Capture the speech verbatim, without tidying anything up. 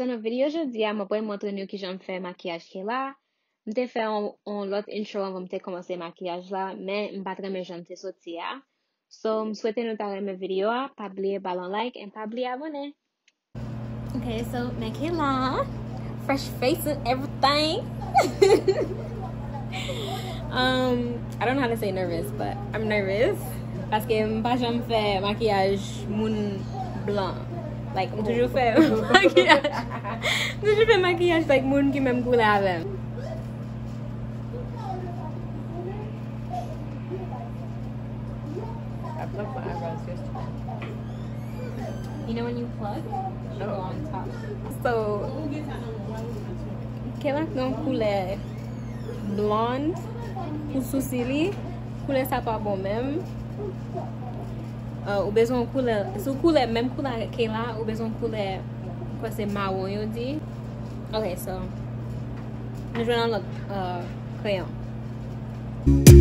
So, nan videyo jodi a, mwen pral montre nou kijan m fè makiyaj Kayla. M te fè yon, yon lòt intro anvan m te kòmanse makiyaj la, men m pa t renmen jan l te soti a. So, m swete nou ta renmen videyo a. Pa bliye ba l yon like and pa bliye abone. Okay, so, men Kayla, fresh face and everything. Um, I don't know how to say nervous, but I'm nervous. Paske m pa janm fè makiyaj moun blan. Like, m toujou fè makiyaj. M toujou fè makiyaj, like, moun ki menm koulè avè m. I plucked my eyebrows yesterday. You know when you pluck, you go on top. So, Kayla gen yon koulè blonde pou sousi li. Koulè sa pa bon menm. Uh, ou bezwen yon koulè, sou koulè, menm koulè Kayla, ou bezwen yon koulè, m kwè se mawon yo di. Ok, so, nou jwenn yon lòt uh, kreyon.